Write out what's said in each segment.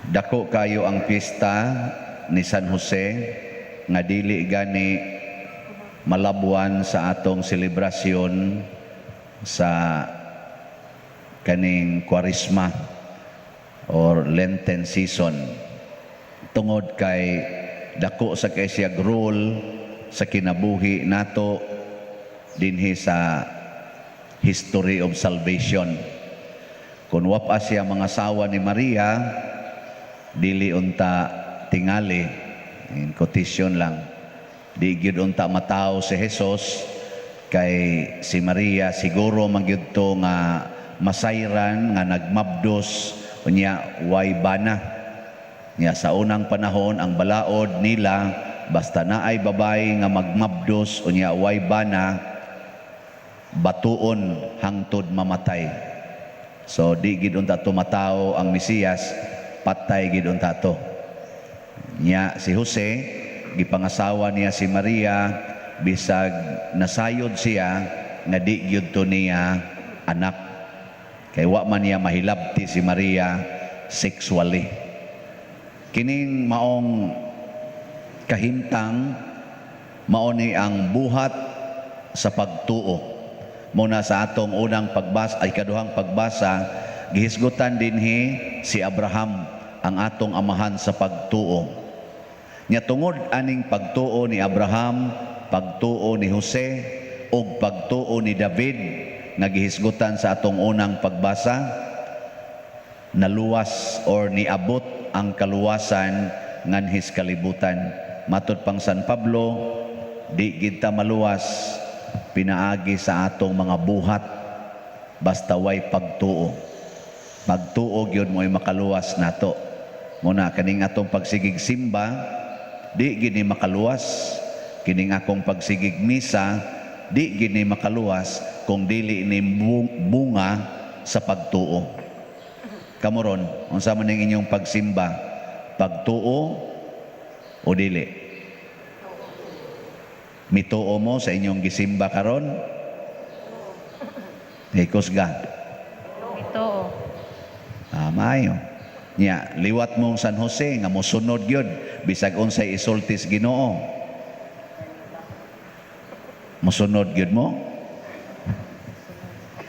Dako kayo ang piyesta ni San Jose nga dili gani malabwan sa atong selebrasyon sa kaning Kwaresma or Lenten season tungod kay dako sa kay siya role sa kinabuhi nato dinhi sa history of salvation. Kung wa pa siya mangasawa ni Maria, dili unta tingali, in quotation lang, di gyud unta matawo si Jesus kay si Maria siguro man gyud to nga masayran nga nagmabdos unya way bana. Nya sa unang panahon, ang balaod nila, basta naay babae nga magmabdos unya way bana, batuon hangtod mamatay. So di gid unta tumatawo ang Mesiyas, patay gid unta to. Nya si Jose, gipangasawa niya si Maria bisag nasayod siya nga di gyud to niya anak. Kay wa man niya mahilabti si Maria sexually. Kining maong kahimtang, mao ni ang buhat sa pagtuo. Muna sa atong unang pagbasa ay kaduhang pagbasa, gihisgutan dinhi si Abraham, ang atong amahan sa pagtuo. Nya tungod aning pagtuo ni Abraham, pagtuo ni Jose ug pagtuo ni David nga gihisgutan sa atong unang pagbasa, naluwas or niabot ang kaluwasan nganhis kalibutan. Matud pang San Pablo, di gid ta maluwas pinaagi sa atong mga buhat basta way pagtuo. Pagtuo gyud mo'y makaluwas nato. Muna kaning atong pagsigig simba, di gid ni makaluwas. Kining akong pagsigig misa, di gid ni makaluwas kung dili ni bunga sa pagtuo. Kamo ron, unsa man ning inyong pagsimba? Pagtuo o dili? Mituo mo sa inyong gisimba karon? Hikusga. Ito. Ah, maayo. Nya, liwat mong San Jose nga mosunod gyud bisag unsay isulti sa Ginoo. Mosunod gyud mo?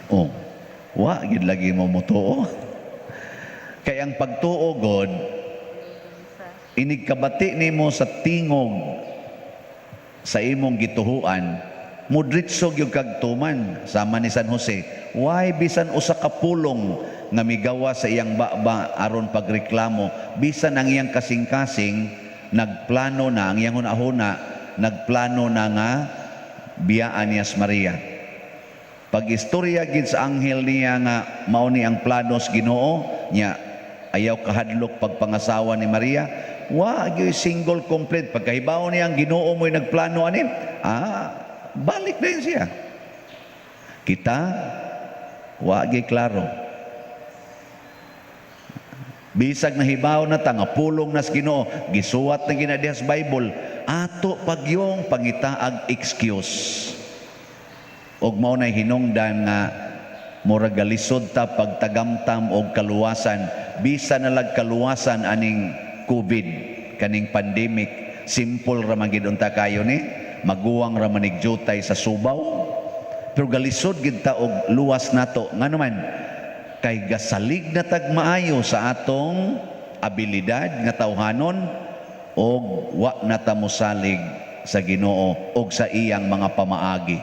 Oh. Wa gyud lagi mo motuo. Kay ang pagtuo god, inig kabati nimo sa tingog sa imong gituhuan, mudritso gyud kag tuman sama ni San Jose. Why bisan usa ka pulong nga migawa sa iyang baba aron pagreklamo, bisan ang iyang kasing-kasing nagplano na, ang iyang hunahuna nagplano na nga biyaan niya si Maria. Pag istorya gid sa anghel niya nga mao ni ang plano sa Ginoo niya, ayaw kahadlok pagpangasawa ni Maria, wa gyud single complaint. Pagkahibaw niya ang Ginoo mo'y nagplano ani, balik din siya. Kita wa gyud klaro. Bisag nahibaw na ta nga pulong nas Ginoo, gisuwat na gina diha sa Bible, ato pagyong pangitaag excuse. Og mao nay hinungdan nga murag galisod ta pagtagamtam og kaluwasan, bisan nalag kaluwasan aning COVID, kaning pandemic. Simple ra man gid unta kayo ni, maguwang ra man jutay sa subaw. Pero galisod gid ta og luwas nato. Ngano man? Kay gasalig na tag maayo sa atong abilidad nga tawhanon og wa na ta mosalig sa Ginoo og sa iyang mga pamaagi.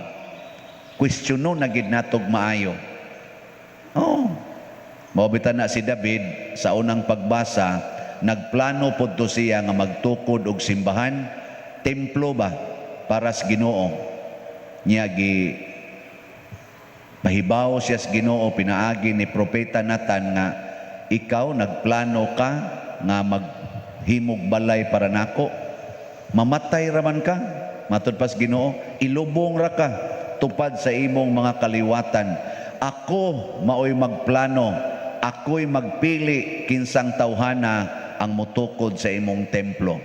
Kwestiyono na gid natog maayo. Oh. Mao bitaw na si David sa unang pagbasa, nagplano pud to siya nga magtukod og simbahan, templo ba para sa Ginoo. Niya gi pahibaw siya sa Ginoo pinaagi ni Propeta Nathan nga ikaw nagplano ka nga maghimog balay para nako. Mamatay raman ka, matud pa sa Ginoo, ilubong ra ka tupad sa imong mga kaliwatan. Ako maoy magplano, ako'y magpili kinsang tawhana ang mutukod sa imong templo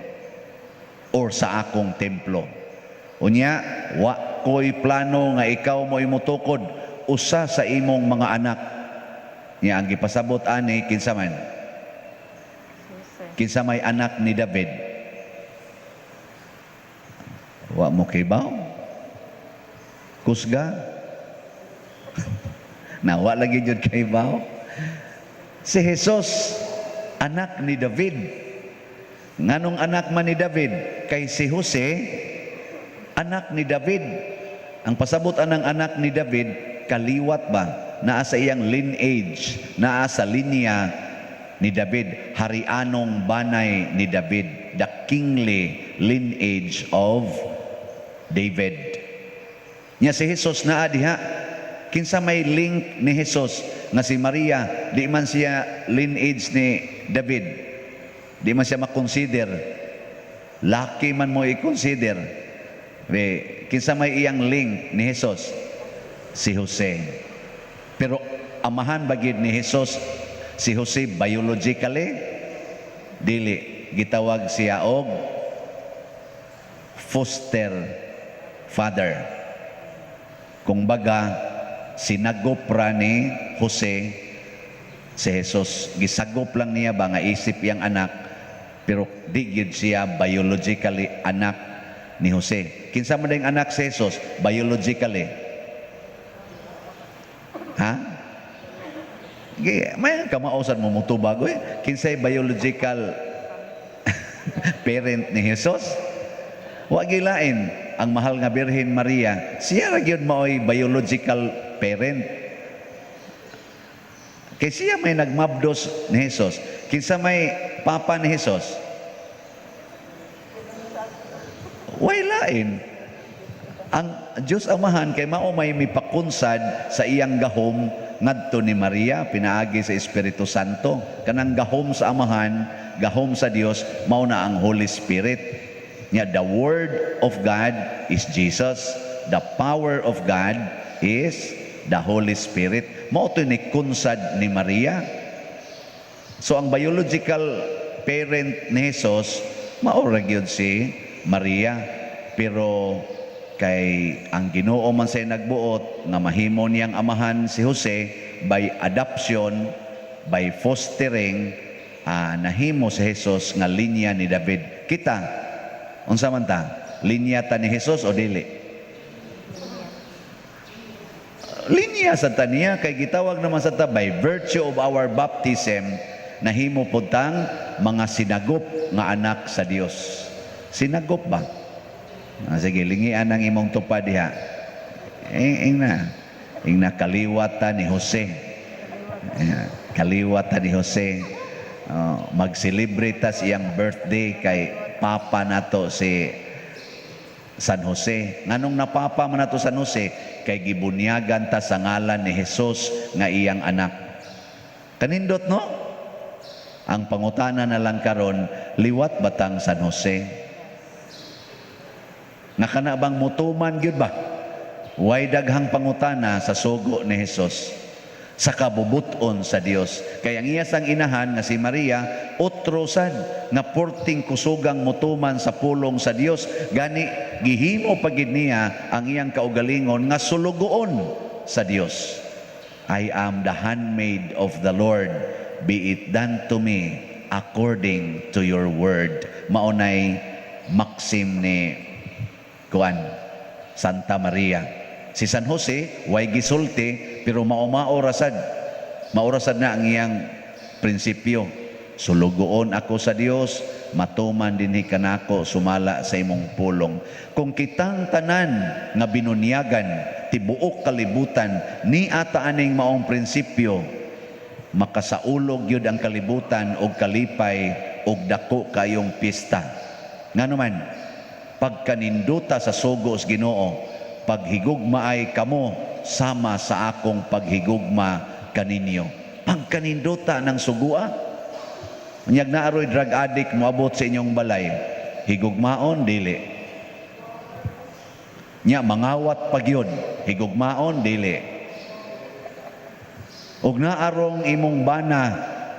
or sa akong templo. Unya, wa ko'y plano nga ikaw mo'y mutukod, usa sa imong mga anak. Nya ang gipasabot ani kinsa man? Kinsa may anak ni David? Wa mo kibaw? Kusga? Na wa lagi jud kahibaw. Si Jesus, anak ni David. Nganong anak man ni David? Kay si Jose, anak ni David. Ang pasabot anang anak ni David, kaliwat ba? Naa sa iyang lineage, naa sa linya ni David, harianong banay ni David, the kingly lineage of David. Nya si Jesus naa diha. Kinsa may link ni Jesus nga si Maria, di man siya lineage ni David. Di man siya makonsider. Laki man mo i-consider. Be, kinsa may iyang link ni Jesus? Si Jose. Pero amahan ba gyud ni Jesus si Jose biologically? Dili. Gitawag siya og foster father. Kung baga, sinagop ra ni Jose si Jesus. Gisagop lang niya ba nga isip iyang anak, pero di gyud siya biologically anak ni Jose. Kinsa man ding anak si Jesus biologically? Ha? May kamao sad mo mutubag eh. Kinsay biological parent ni Jesus? Wa gilain ang mahal nga Birhen Maria. Siya ra gyud maoy biological parent. Kay siya may nagmabdos ni Jesus. Kinsa may papa ni Jesus? Way lain. Ang Diyos Amahan kay mao may mipakunsad sa iyang gahom ngadto ni Maria pinaagi sa Espiritu Santo. Kanang gahom sa Amahan, gahom sa Dios, mao na ang Holy Spirit. Nya the word of God is Jesus. The power of God is the Holy Spirit. Mao to ni kunsad ni Maria. So ang biological parent ni Jesus mao ra gyud si Maria. Pero kay ang Ginoo man say nagbuot nga mahimo niyang amahan si Jose by adoption, by fostering, nahimo si Jesus nga linya ni David. Kita, unsa man ta? Linya ta ni Jesus o dili? Linya sa ta niya kay gitawag naman sa ta by virtue of our baptism, nahimo pud tang mga sinagop nga anak sa Dios. Sinagop ba? Sige, lingian ang imong tupad diha. Ing na. Ing na kaliwat ta ni Jose. Kaliwat ta ni Jose. Oh, mag-celebrate ta sa iyang birthday kay papa nato si San Jose. Nganong napapa man nato San Jose? Kay gibunyagan ta sa ngalan ni Jesus nga iyang anak. Kanindot, no? Ang pangutana na lang karon, liwat batang San Jose? Nga kana bang mutuman gyud ba? Way daghang pangutana sa sugo ni Jesus sa kabubuton sa Dios. Kay ang iya sang inahan nga si Maria, otro sad nga porting kusugang mutuman sa pulong sa Dios. Gani gihimo pa gid niya ang iyang kaugalingon nga sulugoon sa Dios. "I am the handmaid of the Lord. Be it done to me according to your word." Maunay maxim ni kuan, Santa Maria. Si San Jose way gisulti, pero mao-mao ra sad. Mao ra sad na ang iyang prinsipyo. Sulugoon ako sa Dios, matuman dinhi kanako sumala sa imong pulong. Kung kitang tanan nga binunyagan tibuok kalibutan ni ata aning maong prinsipyo, makasaulog gyud ang kalibutan og kalipay og dako kayong pista. Ngano man, pagkaninduta sa sugo sa Ginoo, "Paghigugmaay kamo sama sa akong paghigugma kaninyo." Pagkaninduta ng sugua. Unyag naaroy drug addict moabot sa inyong balay, higugmaon, dili? Nya mangawat pa gyud, higugmaon, dili? Ug naarong imong bana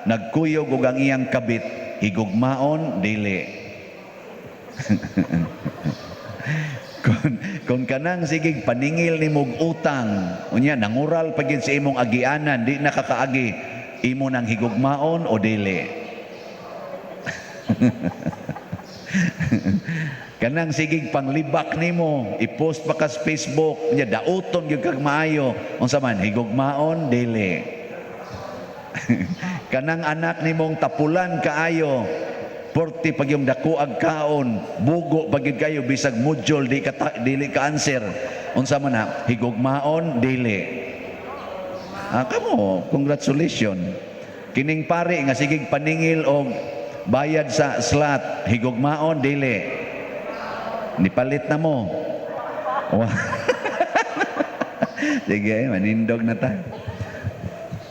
nagkuyog og ang iyang kabit, higugmaon, dili? Kung kanang sigig paningil nimog utang, unya nangural pa gyud sa imong agianan, di nakakaagi, imo nang higugmaon o dili? Kanang sigig panglibak nimo, i-post pa ka sa Facebook, nya dauton gyud kag maayo. Unsa man, higugmaon dili? Kanang anak nimong tapulan kaayo, porti pag yung dako ag kaon, bugo pag gyud kayo bisag module di ka dili ka answer. Unsa man na, higugmaon dili? Ah, kamo, congratulations. Kining pare nga sigig paningil og bayad sa slot, higugmaon dili? Nipalit na mo. Sige, manindog na ta.